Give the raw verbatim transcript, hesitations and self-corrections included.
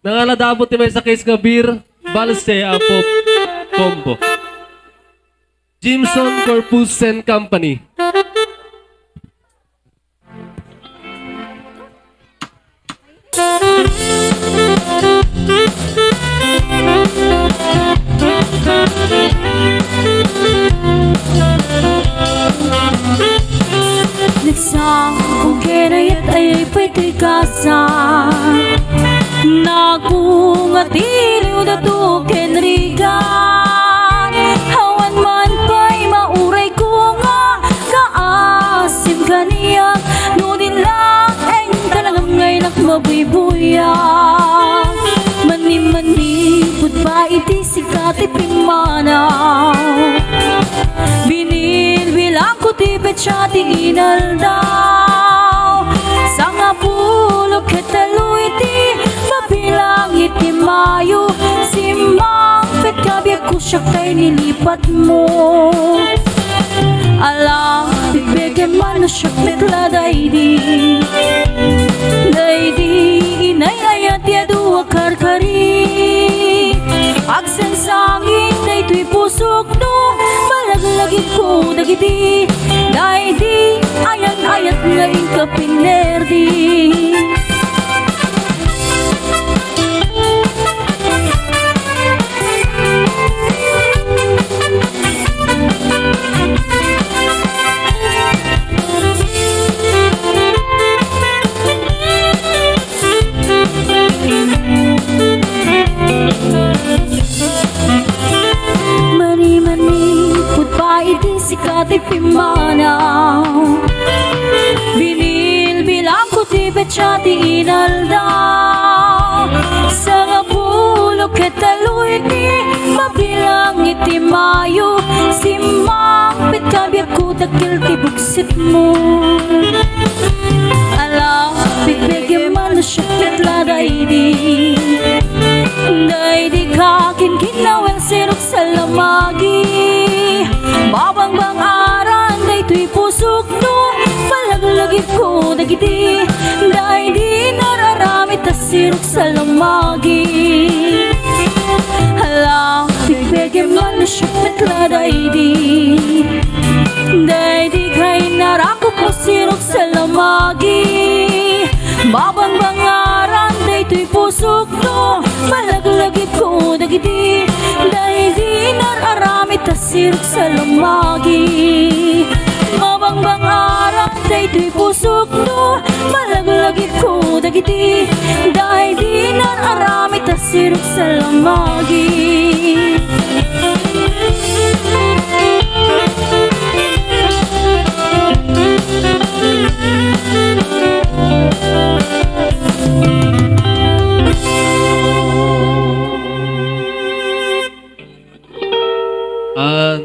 Nangaladabo ti maysa case nga beer, balse a pop combo. Jimson Corpus and Company. Nagsangko ken ayat, ayay pay ti kasa. Nagbunga ti riwda ken rigat. Awan man pay mauray ko nga kaasim kaniak, no di laeng talaga nga inak mabuybuya. Mani-manipud pay iti sika ti pimmanaw. Binilbilangko ti petsa ti inaldaw. Sangapulo ket tallo iti mabilang iti Mayo. Simmangpet ka biagko siak tay nilipatmo. Ala, bigbegem man no siak met la daydi. Daydi inay-ayat ti adu a karkari. Agsangsangit daytoy pusok no malaglagipko dagiti daydi ayan-ayat nga inka pinerdi. Mani-manipud pay iti sika ti pimmanaw. Binilbilangko ti petsa ti inaldaw. Sangapulo ket tallo iti mabilang iti Mayo. Simmangpet ka biagko dakkel ti buksitmo. Ala, bigbegem man no siak met la daydi. Daydi ka ken kinawel sirok salamagi. Mabangbang-aran daytoy pusok no malaglagipko dagiti daydi nar-aramid ta sirok salamagi. Ala, bigbegem man no siak met la daydi. Daydi kay narakop mo sirok salamagi. Mabangbang-aran daytoy pusok no malaglagipko dagiti daydi nar-aramid ta sirok salamagi. Mabangbang-aran daytoy pusok no malaglagipko dagiti daydi nar-aramid ta sirok salamagi. Ah,